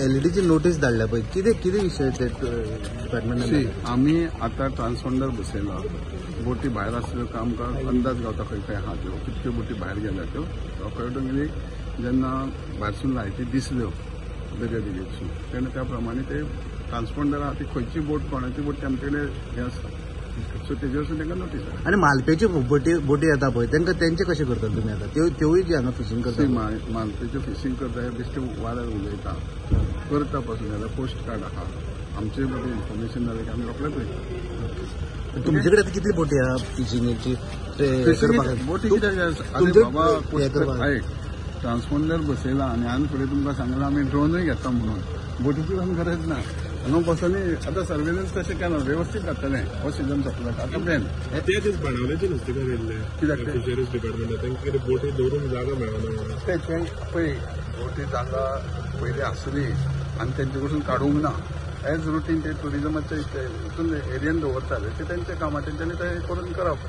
एलईडीची notice धाडल्या पळय, कितें कितें विशय ते डिपार्टमेंटान? आमी आतां ट्रान्सपोंडर बसयला. बोटी भायर आसल्यो काय आमकां अंदाज गावता खंय खंय आहा त्यो, कितक्यो बोटी भायर गेल्या त्यो. अकॉर्डिंगली जेन्ना भायरसून लायटी दिसल्यो दर्या देगेरसून तेन्ना त्या प्रमाणे ते ट्रान्सपोंडर आहा ती खंयची बोट कोणाची बोट ते आमचे कडेन हें आसता. सो तेजेरसून तांकां नोटीस. आनी मालपेच्यो बोटी येता पळय तांकां तेंचे कशें करता तुमी आतां? त्योय जी हांगा फिशींग करता. मालपेच्यो फिशींग करता हे बेश्टे वाऱ्यार उलयता, करता पासून जाल्यार पोस्ट कार्ड आहा आमचे बरें इन्फॉर्मेशन जालें की आमी रोखडेच वयता. तुमचे कडेन आतां कितली बोटी आहा फिशिंगेची? बोटी कित्याक बाबा, आयक, ट्रान्सपोंडर बसयला आनी आनी फुडें तुमकां सांगलां आमी ड्रोनूय घेता म्हणून. बोटीची पण गरज ना. हांगा बसोनी आतां सर्वेलन्स तशें केलां वेवस्थीत जातलें. हो सिजन सोंपला आतां प्लॅन. ते दीस बाणावलेचे नुस्तेकार येयल्ले कित्याक फिशरीज डिपार्टमेंटान तांकां कितें बोटी दवरूंक जागा मेळना. ते पळय बोटी जागा पयलीं आसली आनी तेंचे कडसून काडूंक ना. एज रुटीन ते टुरिजमाचे हितून एरियन दवरताले ते तेंचें काम, तेंच्यांनी तें करून करप.